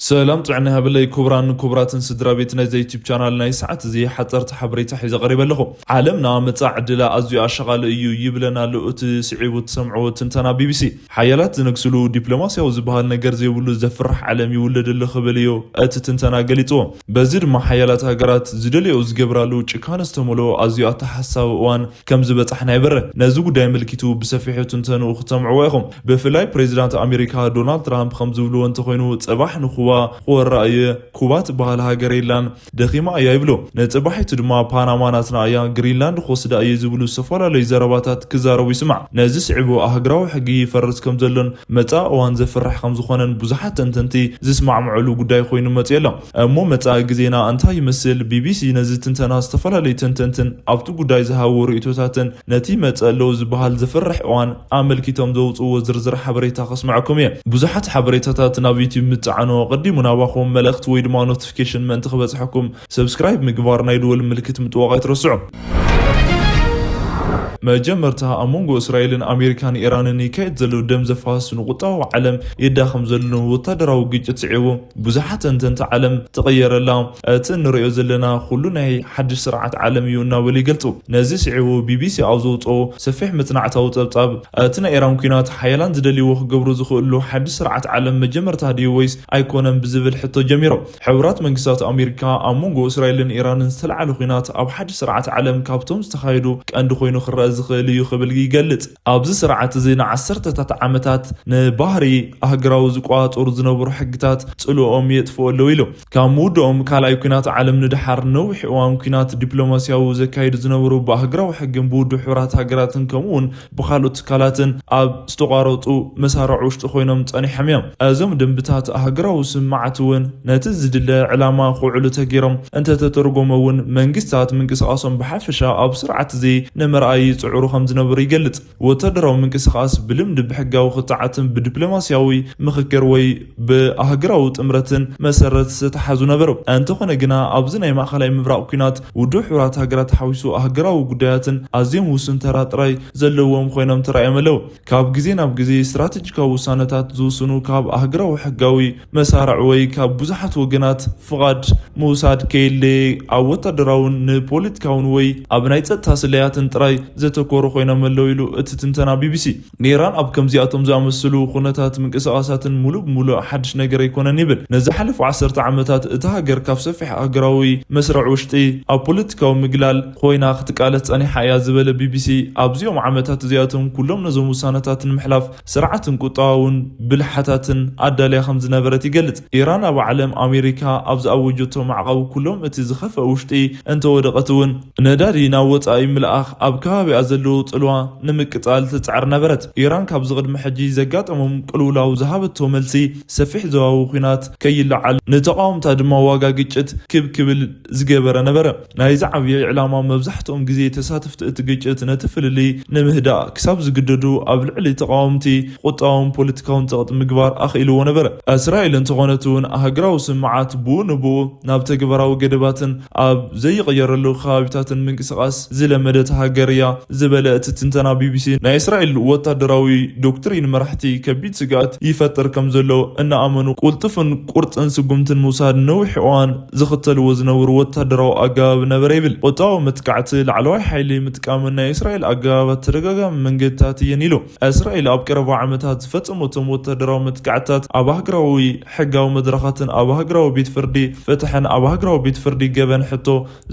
ሰላም ጥዕና ይሃበለይ። ክቡራን ክቡራትን ስድራ ቤት ናይዚ ዩቲዩብ ቻናል፣ ናይ ሰዓት እዚ ሓፀርቲ ሓበሬታ ሒዘ ቀሪበ ኣለኹ። ዓለምና መጻኢ ዕድላ ኣዝዩ ኣሻቓሊ እዩ ይብለና ኣሎ እቲ ስዒቡ ትሰምዕዎ ትንተና ቢቢሲ። ሓያላት ዝነግስሉ፣ ዲፕሎማሲያዊ ዝበሃል ነገር ዘይብሉ ዘፍርሕ ዓለም ይውለድ ኣሎ ክብል እዩ እቲ ትንተና ገሊጽዎ። በዚ ድማ ሓያላት ሃገራት ዝደልዮ ዝገብራሉ ጭካነ ዝተመልኦ ኣዝዩ ኣተሓሳቢ እዋን ከም ዝበጻሕና ይበርህ። ነዚ ጉዳይ ኣመልኪቱ ብሰፊሑ ትንተንኡ ክትሰምዕዎ ኢኹም። ብፍላይ ፕሬዚዳንት ኣሜሪካ ዶናልድ ትራምፕ ከም ዝብልዎ እንተኾይኑ፣ ጽባሕ ንኩባ ክወራ እየ፣ ኩባ ትበሃል ሃገር የላን፣ ደኺማ እያ ይብሉ። ንጽባሒቱ ድማ ፓናማ ናትና እያ፣ ግሪንላንድ ክወስዳ እየ ዝብሉ ዝተፈላለዩ ዘረባታት ክዛረቡ ይስማዕ። ነዚ ስዒቡ ኣህግራዊ ሕጊ ይፈርስ ከም ዘሎን መጻኢ እዋን ዘፍርሕ ከም ዝኾነን ብዙሓት ተንተንቲ ዝስማዕምዕሉ ጉዳይ ኮይኑ መጺኡ ኣሎ። እሞ መጻኢ ግዜና እንታይ ይመስል? ቢቢሲ ነዚ ትንተና ዝተፈላለዩ ተንተንትን ኣብቲ ጉዳይ ዝሃብዎ ርእይቶታትን ነቲ መጸ ኣለዉ ዝበሃል ዘፍርሕ እዋን ኣመልኪቶም ዘውጽእዎ ዝርዝር ሓበሬታ ከስምዐኩም እየ። ብዙሓት ሓበሬታታት ናብ ዩቲዩብ ምጽዓኑ ኣቐዲሙ ናባኹም መልእኽቲ ወይ ድማ ኖቲፊኬሽን ምእንቲ ክበጽሐኩም፣ ሰብስክራይብ ምግባር፣ ናይ ደወል ምልክት ምጥዋቕ ኣይትረስዑ። መጀመርታ ኣብ መንጎ እስራኤልን ኣሜሪካን ኢራንን ይካየድ ዘሎ ደም ዘፋስስ ንቁጠባዊ ዓለም የዳኸም ዘሎ ወታደራዊ ግጭት ስዒቡ ብዙሓት ተንተንቲ ዓለም ትቕየረላ። እቲ እንርእዮ ዘለና ኩሉ ናይ ሓድሽ ስርዓት ዓለም እዩ እናበሉ ይገልጹ። ነዚ ስዒቡ ቢቢሲ ኣብ ዘውጽኦ ሰፊሕ መጽናዕታዊ ጸብጻብ፣ እቲ ናይ ኢራን ኲናት ሓያላን ዝደልይዎ ክገብሩ ዝኽእሉ ሓድሽ ስርዓት ዓለም መጀመርታ ድዩ ወይስ ኣይኮነን ብዝብል ሕቶ ጀሚሩ። ሕቡራት መንግስታት ኣሜሪካ ኣብ መንጎ እስራኤልን ኢራንን ዝተላዕለ ኲናት ኣብ ሓድሽ ስርዓት ዓለም ካብቶም ዝተኻየዱ ቀንዲ ኮይኑ ክረአ ዝኽእል እዩ ክብል ይገልጽ። ኣብዚ ስርዓት እዚ ንዓሰርተታት ዓመታት ንባህሪ ኣህግራዊ ዝቆጻጸሩ ዝነበሩ ሕግታት ጽልኦም የጥፍኡ ኣለዉ ኢሉ። ካብ ምውድኦም ካልኣይ ኲናት ዓለም ንደሓር ነዊሕ እዋን ኲናት ዲፕሎማሲያዊ ዘካይዱ ዝነበሩ ብኣህግራዊ ሕግን ብውድብ ሕቡራት ሃገራትን ከምኡ እውን ብኻልኦት ትካላትን ኣብ ዝተቋረጹ መሳርዕ ውሽጢ ኮይኖም ጸኒሖም እዮም። እዞም ደንብታት ኣህግራዊ ስምዓት እውን ነቲ ዝድለ ዕላማ ክውዕሉ ተገይሮም እንተተተርጎመ እውን መንግስታት ምንቅስቃሶም ብሓፈሻ ኣብ ስርዓት እዚ ንምርኣይ ይጽዕሩ ከም ዝነበሩ ይገልጽ። ወታደራዊ ምንቅስቃስ ብልምዲ ብሕጋዊ ክትዓትን ብዲፕሎማሲያዊ ምኽክር ወይ ብኣህግራዊ ጥምረትን መሰረት ዝተተሓዙ ነበሩ። እንተኾነ ግና ኣብዚ ናይ ማእኸላይ ምብራቕ ኲናት ውድብ ሕቡራት ሃገራት ሓዊሱ ኣህግራዊ ጉዳያትን ኣዝዮም ውሱን ተራ ጥራይ ዘለዎም ኮይኖም ተራእዮም ኣለዉ። ካብ ግዜ ናብ ግዜ ስትራቴጂካዊ ውሳነታት ዝውስኑ ካብ ኣህግራዊ ሕጋዊ መሳርዕ ወይ ካብ ብዙሓት ወገናት ፍቓድ ምውሳድ ከየድለየ ኣብ ወታደራውን ንፖለቲካውን ወይ ኣብ ናይ ጸጥታ ስለያትን ጥራይ ዘተኮሩ ኮይኖም ኣለዉ ኢሉ እቲ ትንተና ቢቢሲ። ንኢራን ኣብ ከምዚኣቶም ዝኣመሰሉ ኩነታት ምንቅስቓሳትን ሙሉእ ብሙሉእ ሓድሽ ነገር ኣይኮነን ይብል። ንዝሓለፉ ዓሰርተ ዓመታት እታ ሃገር ካብ ሰፊሕ ሃገራዊ መስርዕ ውሽጢ ኣብ ፖለቲካዊ ምግላል ኮይና ክትቃለስ ጸኒሓ እያ ዝበለ ቢቢሲ፣ ኣብዚኦም ዓመታት እዚኣቶም ኩሎም ነዞም ውሳነታት ንምሕላፍ ስርዓትን ቁጠባውን ብልሓታትን ኣዳልያ ከም ዝነበረት ይገልጽ። ኢራን ኣብ ዓለም ኣሜሪካ ኣብ ዝኣወጀቶ ማዕቐብ ኩሎም እቲ ዝኸፍአ ውሽጢ እንተወደቐት እውን ነዳዲ ናብ ወጻኢ ምልኣኽ ኣብ ከባቢኣ ዘለዎ ጽልዋ ንምቅጻል ትጽዕር ነበረት። ኢራን ካብዚ ቅድሚ ሕጂ ዘጋጠሞም ቅልውላው ዝሃበቶ መልሲ ሰፊሕ ዞባዊ ኲናት ከይለዓል፣ ንተቓወምታ ድማ ዋጋ ግጭት ክብ ክብል ዝገበረ ነበረ። ናይዚ ዓብዪ ዕላማ መብዛሕትኦም ግዜ ተሳተፍቲ እቲ ግጭት ነቲ ፍልልይ ንምህዳእ ክሳብ ዝግደዱ ኣብ ልዕሊ ተቓወምቲ ቁጠባውን ፖለቲካውን ጸቕጢ ምግባር ኣኽኢልዎ ነበረ። እስራኤል እንተኾነት እውን ኣህግራዊ ስምዓት ብኡ ንብኡ ናብ ተግባራዊ ገደባትን ኣብ ዘይቕየረሉ ከባቢታትን ምንቅስቓስ ዝለመደት ሃገር እያ ዝበለ እቲ ትንተና ቢቢሲ፣ ናይ እስራኤል ወታደራዊ ዶክትሪን መራሕቲ ከቢድ ስግኣት ይፈጥር ከም ዘሎ እናኣመኑ፣ ቁልጡፍን ቁርጽን ስጉምትን ምውሳድ ነዊሕ እዋን ዝኽተልዎ ዝነበሩ ወታደራዊ ኣገባብ ነበረ ይብል። ቁጠባዊ መጥቃዕቲ፣ ላዕለዋይ ሓይሊ ምጥቃምን ናይ እስራኤል ኣገባባት ተደጋጋሚ መንገድታት እየን ኢሉ። እስራኤል ኣብ ቀረባ ዓመታት ዝፈጸመቶም ወታደራዊ መጥቃዕትታት ኣብ ኣህግራዊ ሕጋዊ መድረኻትን ኣብ ኣህግራዊ ቤት ፍርዲ ፍትሕን ኣብ ኣህግራዊ ቤት ፍርዲ ገበን ሕቶ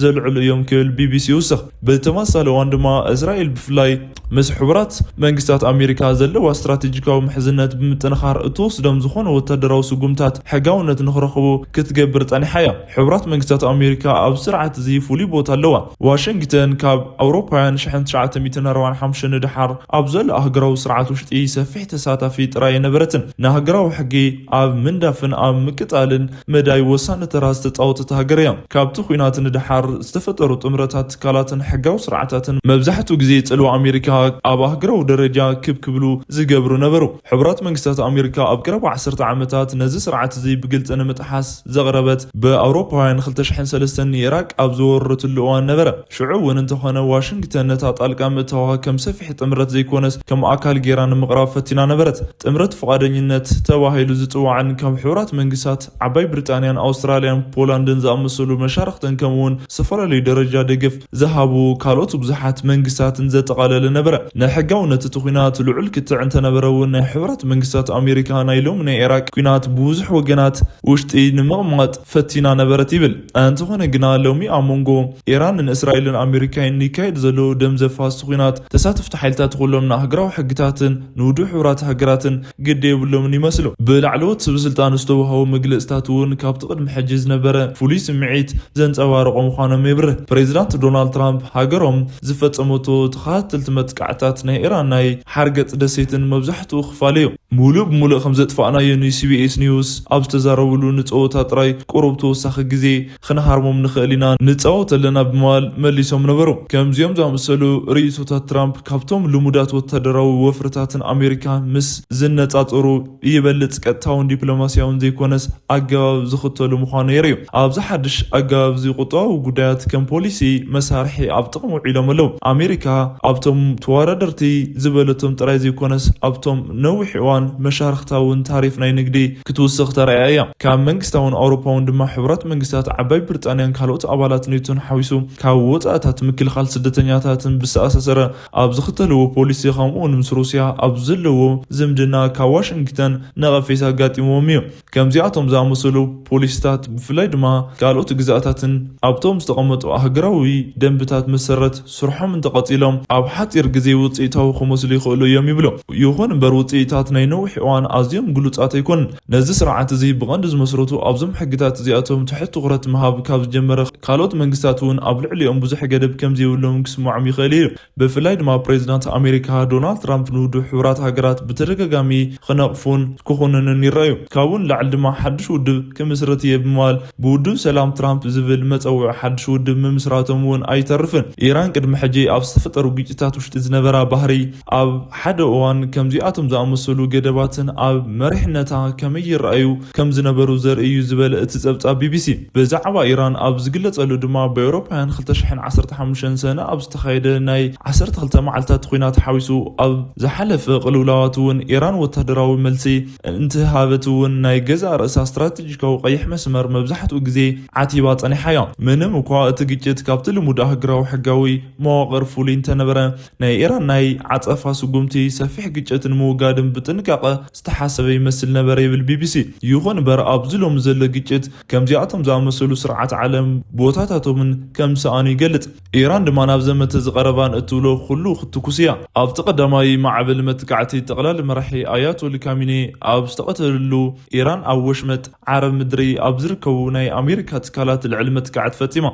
ዘልዕሉ እዮም ክብል ቢቢሲ ይውስኽ። ብተመሳሳሊ እዋን ድማ እስራኤል ብፍላይ ምስ ሕቡራት መንግስታት ኣሜሪካ ዘለዋ ስትራቴጂካዊ ምሕዝነት ብምጥንኻር እትወስዶም ዝኾነ ወታደራዊ ስጉምታት ሕጋውነት ንኽረኽቡ ክትገብር ጸኒሓ እያ። ሕቡራት መንግስታት ኣሜሪካ ኣብ ስርዓት እዚ ፍሉይ ቦታ ኣለዋ። ዋሽንግተን ካብ ኣውሮፓውያን ሽሕን ትሽዓተ ሚእትን ኣርባዓን ሓሙሽተን ንደሓር ኣብ ዘሎ ኣህግራዊ ስርዓት ውሽጢ ሰፊሕ ተሳታፊ ጥራይ ኣይነበረትን። ንሃገራዊ ሕጊ ኣብ ምንዳፍን ኣብ ምቅጻልን መዳይ ወሳኒ ተራ ዝተጻወተት ሃገር እያ። ካብቲ ኲናት ንደሓር ዝተፈጠሩ ጥምረታት ትካላትን ሕጋዊ ስርዓታትን መብዛሕቱ ግዜ ጽልዋ ኣሜሪካ ኣብ ኣህግራዊ ደረጃ ክብ ክብሉ ዝገብሩ ነበሩ። ሕቡራት መንግስታት ኣሜሪካ ኣብ ቀረባ ዓሰርተ ዓመታት ነዚ ስርዓት እዚ ብግልጺ ንምጥሓስ ዘቕረበት ብኣውሮፓውያን ክልተ ሽሕን ሰለስተን ንኢራቅ ኣብ ዝወረረትሉ እዋን ነበረ። ሽዑ እውን እንተኾነ ዋሽንግተን ነታ ጣልቃ ምእታዋ ከም ሰፊሕ ጥምረት ዘይኮነስ ከም ኣካል ጌራ ንምቕራብ ፈቲና ነበረት። ጥምረት ፍቓደኝነት ተባሂሉ ዝጽዋዕን ካብ ሕቡራት መንግስታት፣ ዓባይ ብሪጣንያን ኣውስትራልያን ፖላንድን ዝኣመሰሉ መሻርኽተን ከምኡውን ዝተፈላለዩ ደረጃ ደገፍ ዝሃቡ ካልኦት ብዙሓት መንግስታትን ዘጠቓለለ ነበረ። ንሕጋውነት እቲ ኲናት ልዑል ክትዕ እንተነበረ እውን ናይ ሕቡራት መንግስታት ኣሜሪካ ናይ ሎሚ ናይ ኢራቅ ኲናት ብብዙሕ ወገናት ውሽጢ ንምቕማጥ ፈቲና ነበረት ይብል። እንተኾነ ግና ሎሚ ኣብ መንጎ ኢራንን እስራኤልን ኣሜሪካን ይካየድ ዘሎ ደም ዘፋስስ ኲናት ተሳተፍቲ ሓይልታት ኩሎም ንኣህግራዊ ሕግታትን ንውድብ ሕቡራት ሃገራትን ግዲ የብሎምን ይመስሉ። ብላዕለዎት ስብስልጣን ዝተዋህቡ መግለጽታት እውን ካብቲ ቅድሚ ሕጂ ዝነበረ ፍሉይ ስምዒት ዘንጸባረቑ ምዃኖም የብርህ። ፕሬዚዳንት ዶናልድ ትራምፕ ሃገሮም ዝፈጸመቶ ተኸታተልቲ መጥቃዕታት ናይ ኢራን ናይ ሓርገጽ ደሴትን መብዛሕትኡ ክፋል እዩ። ሙሉእ ብሙሉእ ከም ዘጥፋእናዮ ንሲቢኤስ ኒውስ ኣብ ዝተዛረብሉ ንጸወታ ጥራይ ቁሩብ ተወሳኺ ግዜ ክንሃርሞም ንኽእል ኢና ንጻወት ኣለና ብምባል መሊሶም ነበሩ። ከምዚኦም ዝኣመሰሉ ርእይቶታት ትራምፕ ካብቶም ልሙዳት ወታደራዊ ወፍርታትን ኣሜሪካ ምስ ዝነጻጸሩ ይበልጽ ቀጥታውን ዲፕሎማስያውን ዘይኮነስ ኣገባብ ዝኽተሉ ምዃኑ የርእዩ። ኣብዚ ሓድሽ ኣገባብ እዚ ቁጠባዊ ጉዳያት ከም ፖሊሲ መሳርሒ ኣብ ጥቕሚ ውዒሎም ኣለዉ። ኣሜሪካ ኣብቶም ተወዳደርቲ ዝበለቶም ጥራይ ዘይኮነስ ኣብቶም ነዊሕ እዋን መሻርኽታ እውን ታሪፍ ናይ ንግዲ ክትውስኽ ተራእያ እያ። ካብ መንግስታውን ኣውሮፓውን ድማ ሕቡራት መንግስታት ዓባይ ብሪጣንያን ካልኦት ኣባላት ኔቶን ሓዊሱ ካብ ወጻእታት ምክልኻል ስደተኛታትን ብዝተኣሳሰረ ኣብ ዝኽተልዎ ፖሊሲ ከምኡ እውን ምስ ሩስያ ኣብ ዘለዎ ዝምድና ካብ ዋሽንግተን ነቐፌታ ኣጋጢምዎም እዩ። ከምዚኣቶም ዝኣመሰሉ ፖሊሲታት ብፍላይ ድማ ካልኦት ግዛኣታትን ኣብቶም ዝተቐመጡ ኣህግራዊ ደንብታት መሰረት ስርሖም እንተቐጺሎም ኣብ ሓጺር ግዜ ውጽኢታዊ ክመስሉ ይኽእሉ እዮም ይብሉ። ይኹን እምበር ውጽኢታት ናይ ነዊሕ እዋን ኣዝዮም ግሉጻት ኣይኮኑን። ነዚ ስርዓት እዚ ብቐንዱ ዝመስረቱ ኣብዞም ሕግታት እዚኣቶም ትሕት ትኹረት ምሃብ ካብ ዝጀመረ ካልኦት መንግስታት እውን ኣብ ልዕሊኦም ብዙሕ ገደብ ከም ዘይብሎም ክስምዖም ይኽእል እዩ። ብፍላይ ድማ ፕሬዚዳንት ኣሜሪካ ዶናልድ ትራምፕ ንውድብ ሕቡራት ሃገራት ብተደጋጋሚ ክነቕፉን ክኹንንን ይረኣዩ። ካብኡ ንላዕሊ ድማ ሓድሽ ውድብ ክምስርት እየ ብምባል ብውድብ ሰላም ትራምፕ ዝብል መጸውዒ ሓድሽ ውድብ ምምስራቶም እውን ኣይተርፍን። ኢራን ቅድሚ ሕጂ ኣብ ዝተፈጠሩ ግጭታት ውሽጢ ዝነበራ ባህሪ ኣብ ሓደ እዋን ከምዚኣቶም ዝኣመሰሉ ገደባትን ኣብ መሪሕነታ ከመይ ይረኣዩ ከም ዝነበሩ ዘርኢ እዩ ዝበለ እቲ ጸብጻብ ቢቢሲ። ብዛዕባ ኢራን ኣብ ዝግለጸሉ ድማ ብኤውሮፓውያን ክልተ ሽሕን ዓሰርተ ሓሙሽተን ሰነ ኣብ ዝተኻየደ ናይ ዓሰርተ ክልተ መዓልታት ኲናት ሓዊሱ ኣብ ዝሓለፈ ቅልውላዋት እውን ኢራን ወታደራዊ መልሲ እንትሃበት እውን ናይ ገዛእ ርእሳ ስትራቴጂካዊ ቀይሕ መስመር መብዛሕትኡ ግዜ ዓቲባ ጸኒሓ እያ። ምንም እኳ እቲ ግጭት ካብቲ ልሙድ ኣህግራዊ ሕጋዊ መዋቕር ፍሉይ እንተነበረ፣ ናይ ኢራን ናይ ዓጸፋ ስጉምቲ ሰፊሕ ግጭት ንምውጋድን ብጥንቃቐ ዝተሓሰበ ይመስል ነበረ ይብል ቢቢሲ። ይኹን እምበር ኣብዚ ሎሚ ዘሎ ግጭት ከምዚኣቶም ዝኣመሰሉ ስርዓት ዓለም ቦታታቶምን ከም ዝሰኣኑ ይገልጽ። ኢራን ድማ ናብ ዘመተ ዝቐረባን እትብሎ ኩሉ ክትትኩስ እያ። ኣብቲ ቀዳማይ ማዕበል መጥቃዕቲ ጠቕላሊ መራሒ ኣያቶል ካሚኔ ኣብ ዝተቐተለሉ ኢራን ኣብ ወሽመጥ ዓረብ ምድሪ ኣብ ዝርከቡ ናይ ኣሜሪካ ትካላት ልዕሊ መጥቃዕቲ ፈጺማ።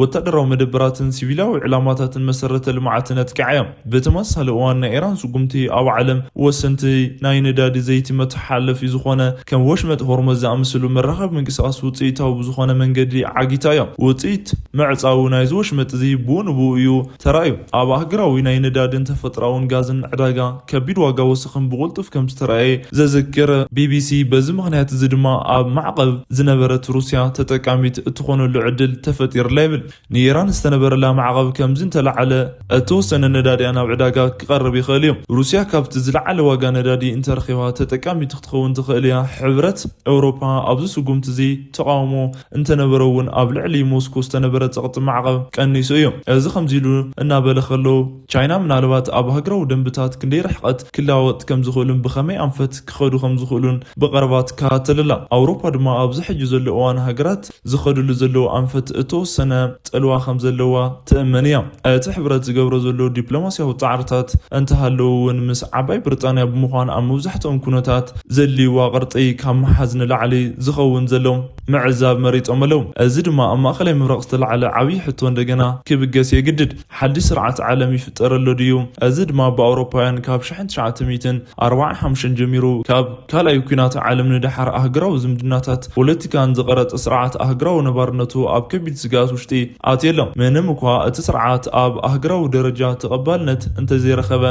ወታደራዊ መደበራትን ሲቪላዊ ዕላማታትን መሰረተ ልምዓትን ኣጥቂዓ እያ። ብተመሳሳሊ እዋን ናይ ኢራን ስጉምቲ ኣብ ዓለም ወሰንቲ ናይ ነዳዲ ዘይቲ መተሓላለፊ ዝኾነ ከም ወሽመጥ ሆርሙዝ ዝኣመሰሉ መራኸቢ ምንቅስቃስ ውፅኢታዊ ብዝኾነ መንገዲ ዓጊታ እያ። ውፅኢት ምዕፃው ናይዚ ወሽመጥ እዚ ብኡ ንብኡ እዩ ተራእዩ። ኣብ ኣህግራዊ ናይ ነዳድን ተፈጥራውን ጋዝን ዕዳጋ ከቢድ ዋጋ ወሰኽን ብቕልጡፍ ከም ዝተራእየ ዘዘክር ቢቢሲ፣ በዚ ምኽንያት እዚ ድማ ኣብ ማዕቐብ ዝነበረት ሩስያ ተጠቃሚት እትኾነሉ ዕድል ተፈጢርላ ይብል። ንኢራን ዝተነበረላ ማዕቐብ ከምዚ እንተለዓለ እተወሰነ ነዳድያ ናብ ዕዳጋ ክቐርብ ይኽእል እዩ። ሩስያ ካብቲ ዝለዓለ ዋጋ ነዳዲ እንተረኺባ ተጠቃሚት ክትኸውን ትኽእል እያ። ሕብረት ኤውሮፓ ኣብዚ ስጉምቲ እዚ ተቓውሞ እንተነበረ እውን ኣብ ልዕሊ ሞስኮ ዝተነበረ ጸቕጢ ማዕቐብ ቀኒሱ እዩ። እዚ ከምዚ ኢሉ እናበለ ከሎ ቻይና ምናልባት ኣብ ሃገራዊ ደንብታት ክንደይ ርሕቐት ክለዋወጥ ከም ዝኽእሉን ብኸመይ ኣንፈት ክኸዱ ከም ዝኽእሉን ብቐረባ ትከታተል ኣላ። ኣውሮፓ ድማ ኣብዚ ሕጂ ዘሎ እዋን ሃገራት ዝኸድሉ ዘለዉ ኣንፈት እተወሰነ ጽልዋ ከም ዘለዋ ትእመን እያ። እቲ ሕብረት ዝገብሮ ዘሎ ዲፕሎማስያዊ ጻዕርታት እንተሃለዉ እውን ምስ ዓባይ ብሪጣንያ ብምዃን ኣብ መብዛሕትኦም ኩነታት ዘድልይዋ ቅርጺ ካብ ምሓዝ ንላዕሊ ዝኸውን ዘሎ ምዕዛብ መሪጾም ኣለዉ። እዚ ድማ ኣብ ማእኸላይ ምብራቕ ዝተላዕለ ዓብዪ ሕቶ እንደገና ክብገስ የግድድ። ሓድሽ ስርዓት ዓለም ይፍጠር ኣሎ ድዩ? እዚ ድማ ብኣውሮፓውያን ካብ ሽሕን ትሽዓተ ሚእትን ኣርባዓን ሓሙሽተን ጀሚሩ ካብ ካልኣይ ኲናት ዓለም ንደሓር ኣህግራዊ ዝምድናታት ፖለቲካን ዝቐረጸ ስርዓት ኣህግራዊ ነባርነቱ ኣብ ከቢድ ስግኣት ውሽጢ ኣትየሎም። ምንም እኳ እቲ ስርዓት ኣብ ኣህግራዊ ደረጃ ተቐባልነት እንተዘይረኸበ፣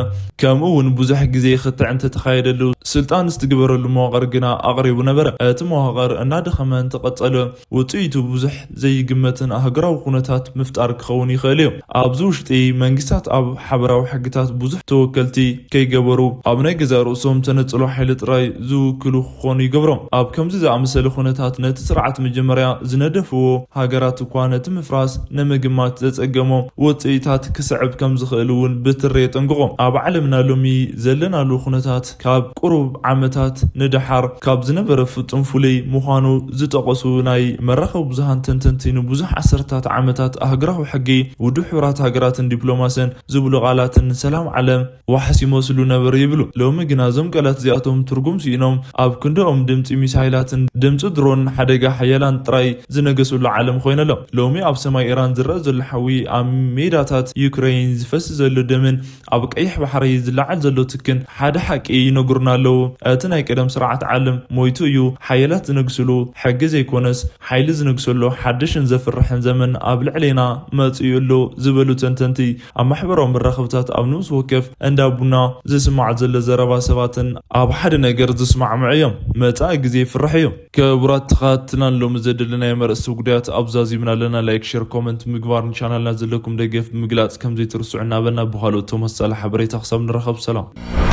ከምኡ እውን ብዙሕ ግዜ ክትዕ እንተተኻየደሉ፣ ስልጣን ዝትግበረሉ መዋቕር ግና ኣቕሪቡ ነበረ። እቲ መዋቕር እናደኸመ እንተቐጸለ፣ ውጽኢቱ ብዙሕ ዘይግመትን ኣህግራዊ ኩነታት ምፍጣር ክኸውን ይኽእል እዩ። ኣብዚ ውሽጢ መንግስታት ኣብ ሓበራዊ ሕግታት ብዙሕ ተወከልቲ ከይገበሩ፣ ኣብ ናይ ገዛእ ርእሶም ተነጽሎ ሓይሊ ጥራይ ዝውክሉ ክኾኑ ይገብሮም። ኣብ ከምዚ ዝኣመሰለ ኩነታት ነቲ ስርዓት መጀመርያ ዝነደፍዎ ሃገራት እኳ ነቲ ምፍራስ ንምግማት ዘጸገሞ ውጽኢታት ክስዕብ ከም ዝኽእል እውን ብትሪ የጠንቅቖም። ኣብ ዓለምና ሎሚ ዘለናሉ ኩነታት ካብ ቁሩብ ዓመታት ንደሓር ካብ ዝነበረ ፍጹም ፍሉይ ምዃኑ ዝጠቐሱ ናይ መራኸቢ ብዙሃን ተንተንቲ፣ ንብዙሕ ዓሰርታት ዓመታት ኣህግራዊ ሕጊ ውድብ ሕቡራት ሃገራትን ዲፕሎማስን ዝብሉ ቃላትን ንሰላም ዓለም ዋሕስ ይመስሉ ነበሩ ይብሉ። ሎሚ ግና እዞም ቃላት እዚኣቶም ትርጉም ስኢኖም፣ ኣብ ክንድኦም ድምጺ ሚሳይላትን ድምጺ ድሮን ሓደጋ ሓያላን ጥራይ ዝነገሰሉ ዓለም ኮይነ ኣሎ። ሎሚ ኣብ ሰማይ ኢራን ዝረአ ዘሎ ሓዊ ኣብ ሜዳታት ዩክሬን ዝፈስ ዘሎ ደምን ኣብ ቀይሕ ባሕሪ ዝለዓል ዘሎ ትክን ሓደ ሓቂ ይነግሩና ኣለዉ። እቲ ናይ ቀደም ስርዓት ዓለም ሞይቱ እዩ። ሓያላት ዝነግስሉ ሕጊ ዘይኮነስ ሓይሊ ዝነግሰሉ ሓድሽን ዘፍርሕን ዘመን ኣብ ልዕሌና መጺኡ ኣሎ ዝበሉ ተንተንቲ፣ ኣብ ማሕበራዊ መራኸብታት ኣብ ንኡስ ወከፍ እንዳ ቡና ዝስማዕ ዘሎ ዘረባ ሰባትን ኣብ ሓደ ነገር ዝስማዕምዑ እዮም። መጻኢ ግዜ ይፍራሕ እዩ። ክቡራት ተኸታተልትና፣ ሎሚ ዘደለናዮም ኣርእስቲ ጉዳያት ኣብዛዚምና ኣለና። ላይክ፣ ሼር፣ ኮመንት ምግባር ንቻናልና ዘለኩም ደገፍ ምግላጽ ከም ዘይትርስዑ እናበልና፣ ብኻልኦት ተመሳሳሊ ሓበሬታ ክሳብ ንራኸብ ሰላም።